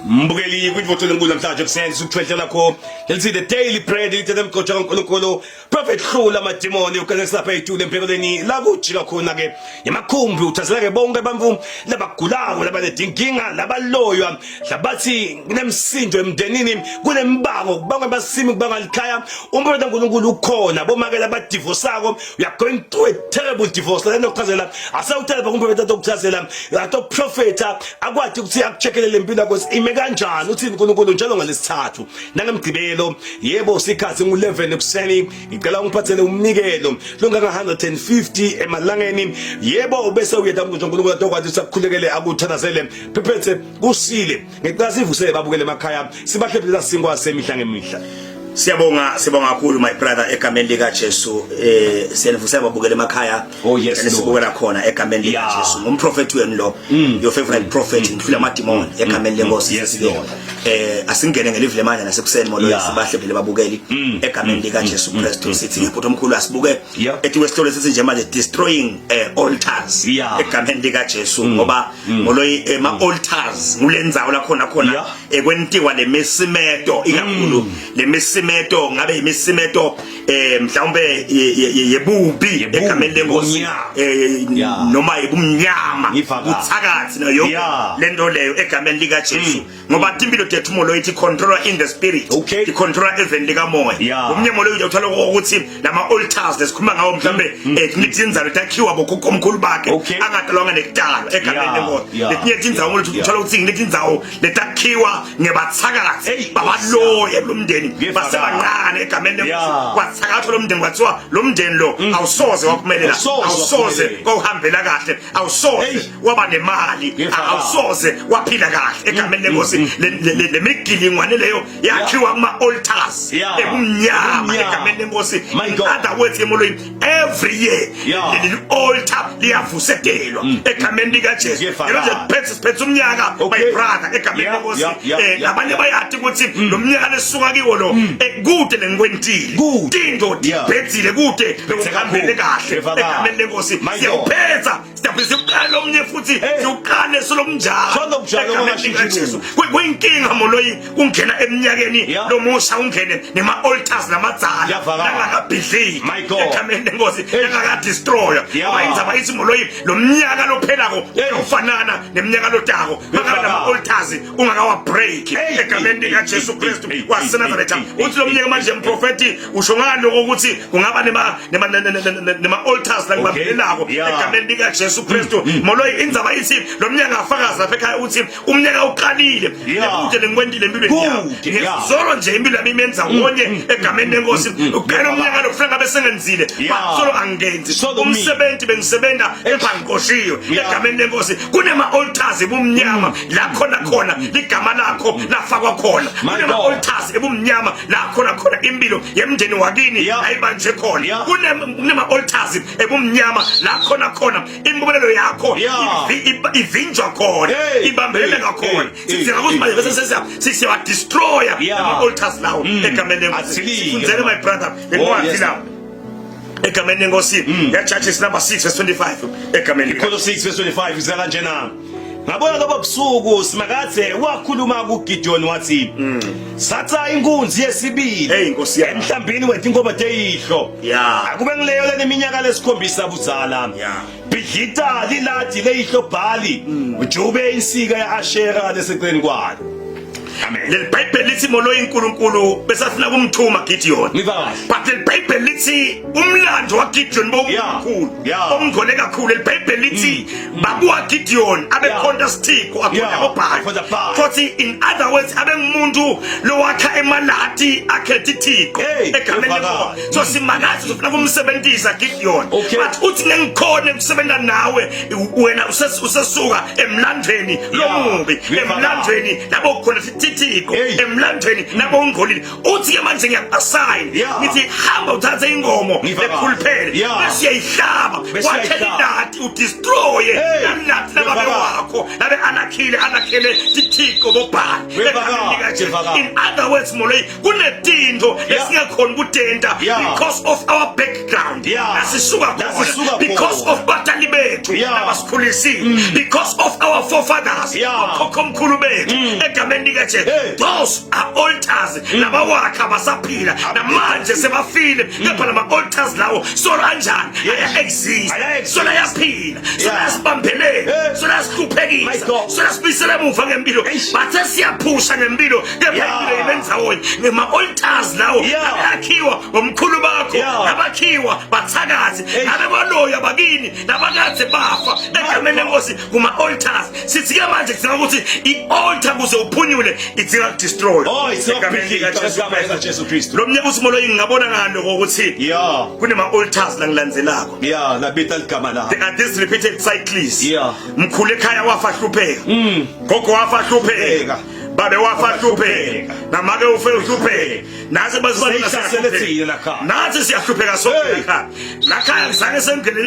Mbukeli kwivotho lenkulu namhlanje ekuseni sikuthwehlela lakho lelithi the daily bread lithe emgqotsha kaNkulunkulu prophet hlula amadimoni ukanisa lapha ethule empeleni la kujika khona ke emakhumbi uthazela ke bonke abantu labagulako labanedinkinga labaloywa labathi kunemsindo emndenini kunembango kubangwa basimi kubangwa likhaya umprofeti kaNkulunkulu ukhona bomake labadivosako you are going through a terrible divorce la nokuchazela asewuthele kumprofeti atokuchazela atoprofeta akwati ukuthi akuchekelele impilo yakho ime kanjani uthini uNkulunkulu njalo ngalesithathu nangemgqibelo yebo sikhathi ngu-11 ekuseni ngicela ungiphathele umnikelo longanga 150 emalangeni yebo bese uyeda uNkulunkulu atokwazi ukuthi akukhulekele akuthandazele phephethe kusile ngicela sivusele babukele emakhaya sibahlephela sinkwa semihla ngemihla. Siyabonga, sibonga kakhulu my brother egameni lika Jesu. Siyanivusela babukele emakhaya. Oh, yes, Lord. Sibukela khona egameni lika Jesu. Ngumprofeti wenu lo. Your favorite prophet ngihlula amadimoni egameni lenkosi. Yes, Lord. Asingene ngelive lemandla nasekuseni molo sibahle phela babukeli egameni lika Jesu Kristu. Sithi ngebhuti omkhulu asibuke ethi wesihlolo sithi nje manje destroying altars egameni lika Jesu ngoba ngoloyi ema altars ngulendzawo la khona khona ekwentiwa lemisimeto ikakhulu lemisimeto ngabe imisimeto mhlawumbe yebubi egameni lenkosi noma yebumnyama uthakathi nayo yonke lento leyo egameni lika Jesu ngoba timpilo tethu molo ithi controller in the spirit Okay. I controller eveni likamoya Yeah. umnye molo uyawuthola ukuthi lama altars lesikhuluma ngawo mhlambe kunetinzalo takhiwa bokhokho omkhulu bakhe Okay. angadalwanga nekudalwa egameni lenkosi letinye tindzawo molo uthola ukuthi kunetinzawo letakhiwa ngebathakathi Hey, babaloye lo mndeni Ngefaka. basebancane egameni lenkosi Yeah. Kwathakathwa lo mndeni kwathiwa lo mndeni lo awusoze waphumelela, Awusoze awusoze waphumelela. kwawuhambela kahle, awusoze Hey. waba nemali, Ngefaka. awusoze waphila kahle egameni lenkosi. Le migilingwane leyo yakhiwa kuma altars ebumnyama Ebumnyama. egameni lenkosi. My In God. other words emolweni every year leli altar liyavusetelwa egameni likaJesu. Ngefaka. Yebo nje siphethe siphethe umnyaka my brother egameni lenkosi. Labanye bayathi ukuthi lo mnyaka lesuka kiwo lo kude lengikwentile Kude. tinto tibhedzile kude bekuhambele kahle Ngefaka. egameni lenkosi. My God. Siyawuphetha siyaphinde siwuqale omnye futhi Hey. siwuqale solomnjalo Solomnjalo, egameni ungashintshi likaJesu. lutho. Kuyinkinga moloyi kungena eminyakeni lomusha ungene nema altars lamadzala Kuyavakala. langakabhidliki My God. egameni lenkosi Hey. langakadestroywa ngoba indzaba ithi moloyi lo mnyaka lophelako Hey. uyofanana neminyaka lotako Kuyavakala. makaba nama altars ungakawa break Hey. egameni Hey. likaJesu Hey. Kristu Hey. waseNazaretha. Hey. Hey. Uthi lo mnyaka manje mprofeti usho ngaloko ukuthi kungaba nema nema altars la ngibambelelako egameni likaJesu Kristu moloyi indzaba ithi lo mnyaka afakaza lapha ekhaya ukuthi umnyaka uqalile kude lengikwentile empilweni yami Kude, yeah. solo nje impilo yami imenza wonye egameni lenkosi uqala umnyaka lo kufanele ngabe sengenzile but solo angenzi Solo mina. Umsebenzi bengisebenza kepha ngiqoshiwe egameni lenkosi. Kunema altars ebumnyama la khona khona ligama lakho lafakwa khona. My Kunema God. altars ebumnyama la khona khona impilo yemndeni wakini ayibanjwe khona. Kunema altars ebumnyama la khona khona impumelelo yakho ivinjwa khona, ibambeleka khona. Sidinga ukuthi manje bese sesiya destroyer ama altars lawo egameni lenkosi. Athilike, Sifundzele my brother Oh, lencwadi yes. la egameni lenkosi ya Judges number 6 verse 25 egameni lika Ikholo 6 verse 25 iza kanjena. Ngabona lobo busuku Simakadze wakhuluma kuGideon wathi Satha inkunzi yesibili Hey, Nkosi yami. emhlambini wetinkomo teyihlo akube ngileyo leneminyaka lesikhombisa budzala bhidlita liladi leyihlo Bhali ujube insika ya-Ashera leseceleni kwayo. Amen. Leli Bhayibheli lithi moloyi uNkulunkulu besafuna kumthuma Gideon. Ngiva kahle. But leli Bhayibheli lithi umlando waGideon bowumkhulu. Omngcole kakhulu. Leli Bhayibheli lithi babuwa Gideon abekhonta sithixo akhonta koBhali. Akhonta Bhali. Futhi in other words abengumuntu lowakha emalati akhetha ithixo Hey, egameni ngiva lenkosi. kahle. So simakazi uzofuna kumsebenzisa Gideon. Okay. But uthi ngengikhona ukusebenza nawe wena usesuka emlandweni lomubi, Ngiyafaka. emlandweni labo khona thithiko, Hey. emlandweni labo ungcolile. Uthi ke manje ngiyakuassign ngithi hamba. uthathe ingomo Ngifaka. ekhuluphele Yeah. bese uyayihlaba Bese wakhela uyayihlaba. inati udestroye Hey. lalati lababe Ngifaka. wakho labe anakhile anakhele tithixo bobhali Ngifaka. Egameni likaJesu. Ngifaka. In other words, Moloi, kunetinto esingakhoni kutenta because of our background. Lasisuka khona. Because of batali bethu abasikhulisile. Because of our forefathers. Okhokho bethu egameni likaJesu. Those are altars labawakha basaphila namanje sebafile kepha lama altars lawo solo anjani aya exist solo ayaphila solo ayasibambelela solo ayasihluphekisa solo asibuyisela emuva ngempilo bathe siyaphusha ngempilo kepha impilo ibendzawonye ngema-altars lawo abakhiwa ngomkhulu bakho abakhiwa bathakathi abebaloya bakini nabakade bafa egameni lenkosi kuma-altars sithi ke manje kudinga ukuthi i-altar kuze uphunyule idinga kudestroy Oh, likaJesu Kristu. Lo mnyaka uthi molo ngingabona ngalo ukuthi kunema-altars la ngilandzelako. Yeah, labita ligama lakho. There are these repeated cycles. Mkhulu ekhaya wafa hlupheka. Gogo wafa hlupheka. Babe wafa hlupheka. Namake ufe uhlupheka. Nathi bazibona siyahlupheka. Nathi siyahlupheka sonke ekhaya. Lakhaya ngizange sengene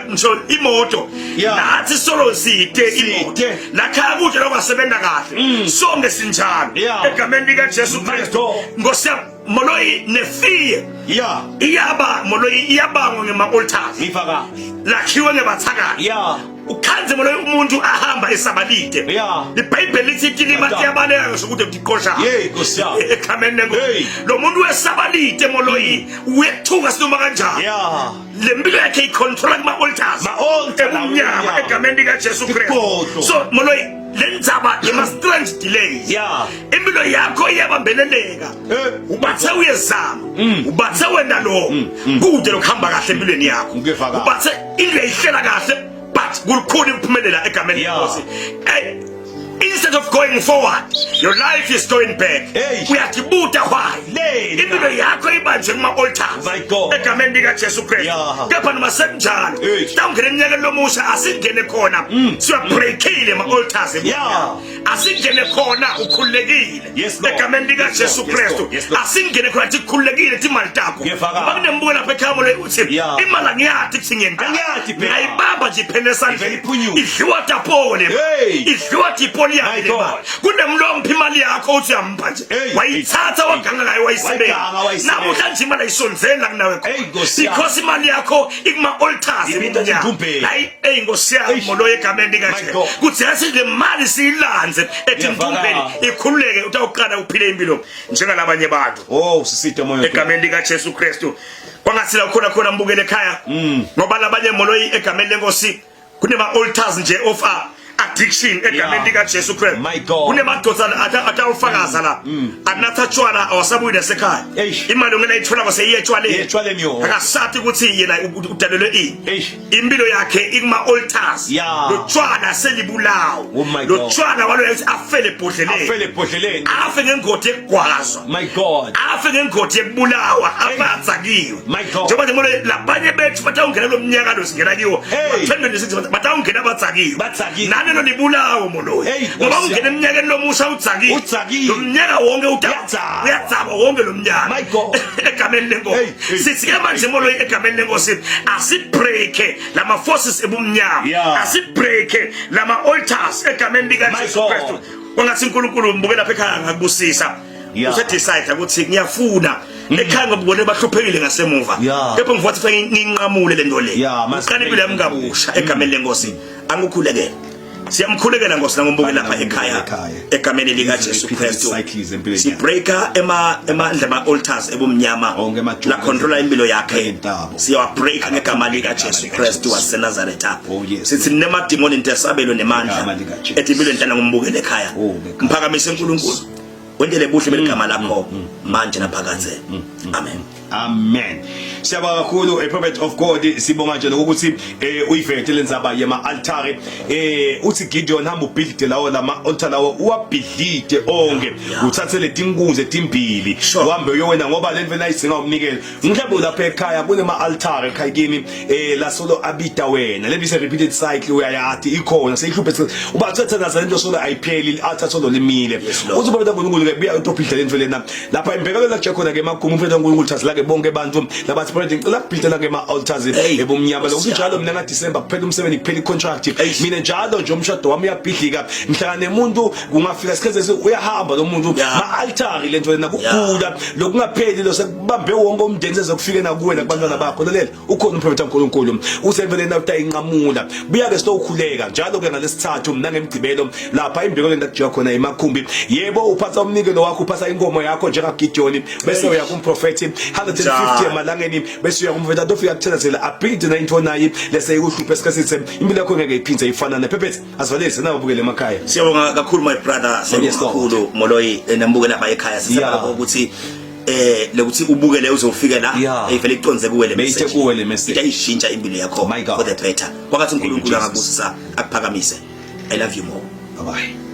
ngisho imoto. Nathi solo side imoto. Lakhaya kude lokwasebenza kahle. Sonke sinjalo. Egameni lika Jesu Kristu. Nkosi Moloi nefear iyaba Moloi iyabangwa ngema altars. Ngifaka. Lakhiwe ngebathakathi. Ukhanze Moloi umuntu ahamba esabalide. IBhayibheli lithi itilima tiyabaleka ngisho ukuthi tiqosha. Hey Nkosi yami. Egameni lenkosi. Lo muntu wesabalide Moloi uyethuka sinoma kanjani. Le mpilo yakhe icontrola kuma altars. Ma altar Ebumnyama egameni lika Jesu Kristu. So Moloi le ndzaba yema strange delays. Impilo yakho iyabambeleleka. Ubathe uyezama. Ubathe wena lo. Kude lokuhamba kahle empilweni yakho. Ubathe into uyayihlela kahle but kulikhulu ukuphumelela egameni lenkosi. Hey, instead of going forward your life is going back. Uyadibuta why impilo yakho ibanjwe kuma altars egameni lika Jesu Kristu. Kepha noma sekunjalo sitawungena eminyakeni lomusha asingene khona siyabreakile ama altars asingene khona ukhululekile egameni lika Jesu Kristu. Asingene khona tikhululekile timali takho. Ngoba kunembuko lapha ekhaya molo uthi imali angiyati kuthi ngiyentani. Ngiyayibamba nje iphele esandleni. Idliwa tapole. Idliwa tipoli yakhe le mali. Kunemlompi imali yakho uthi uyampha nje. Wayithatha waganga ngayo wayisebenza. Namuhla nje imali ayisondzeli la kunawe khona. Because imali yakho ikuma altars hayi ey Nkosi yami molo egameni likaJesu. Kuthi yathi le mali siyilandze etintumbeni ikhululeke utawuqala uphile impilo njengalabanye abantu. Oh siside moya. Egameni likaJesu Kristu. Kwangathi la khona khona mbukele ekhaya. Ngoba labanye molo egameni lenkosi kunema altars nje of addiction egameni lika Jesu Kristu. Kunemadoda atawufakaza la. Anatha tshwala awasabuyi nasekhaya. Imali ongena ayithola kwase etshwaleni. Akasathi ukuthi yena udalelwe ini. Impilo yakhe ikuma altars. Lo tshwala selibulawo. Lo tshwala walo afele ebhodleleni. Afele ebhodleleni. Afe ngengodi yekugwazwa. My God. Afe ngengodi yekubulawa abathakiwe. Njengoba nje mole labanye bethu batawungena lo mnyaka lo singena kiwo. 2026 batawungena abathakiwe. Nani lo nibulawo moloyi. Ngoba ungena eminyakeni lomusha uthakiwe. Lo mnyaka wonke uyathaba wonke lo mnyaka. My God. Egameni lenkosi. Sithi ke manje moloyi egameni lenkosi asibreak lama forces ebumnyama. Asibreak lama altars egameni lika Jesu Kristu. Kwangathi uNkulunkulu mbuke lapha ekhaya ngakubusisa. Use decide ukuthi ngiyafuna ekhaya ngoba ubone bahluphekile ngasemuva. Kepha ngivuka ukuthi nginqamule lento le. Uqala impilo yami kabusha egameni lenkosi. Angikukhulekele. Siyamkhulekela Nkosi nangombuke lapha ekhaya egameni lika Jesu Kristu. Si breaker ema emandla ama altars ebumnyama la controller impilo yakhe. Siyawa breaker ngegama lika Jesu Kristu waseNazaretha. Sithi nemadimoni intesabelo nemandla ethi impilo enhlala ngombukele ekhaya. Mphakamise uNkulunkulu. Wentele buhle beligama lakho manje naphakadze. Amen. Amen. Siyabonga kakhulu a prophet of God, sibonga nje lokuthi uyivete lenzaba yema altare. Uthi Gideon hamba ubhidlide lawo lama altar lawo uwabhidlide onke. Uthathe letinkunzi etimbili uhambe uyowena ngoba lento nayidzinga umnikelo. Mhlawumbe lapha ekhaya kunema altar ekhaya kini la solo abida wena. Le bise repeated cycle uyayati ikhona seyihluphe uba uthatha nazo lento solo ayipheli altar solo limile. Uthi baba uNkulunkulu ke buya utobhidla lento lena. Lapha imbekelo la khona ke emagumu umfethu uNkulunkulu thatha ke bonke abantu labathi project ngicela kubhidela ke ma altars ebumnyama lokhu njalo mina nga December kuphela umsebenzi kuphela icontract mina njalo nje umshado wami uyabhidlika ngihlala nemuntu kungafika isikhathi uyahamba lo muntu ma altar lento lena kugula lokungapheli lo sekubambe wonke umndeni sezokufika nakuwe nakubantwana bakho lalela ukhona umprofeti kaNkulunkulu usevele na utayinqamula buya ke sitokhuleka njalo ke ngalesithathu mina ngemgcibelo lapha imbeko lenda kujiwa khona emakhumbi yebo uphatha umnikelo wakho uphatha inkomo yakho njengaGideon bese uya kumprofeti 150 emalangeni bese uya kumprofeti atofika kuthandazela abhide na into nayi lese ikuhluphe esikhathini impilo yakho ngeke iphinde ifanane phephethe asivalelise nababukele emakhaya siyabonga kakhulu my brother siyabonga kakhulu moloyi eh, nambukela lapha ekhaya sisabona ukuthi eh lekuthi ubuke le uzofika la evele iconze kuwe le message kuwe le message itayishintsha impilo yakho for the better kwakathi uNkulunkulu angakubusisa akuphakamise i love you more bye bye.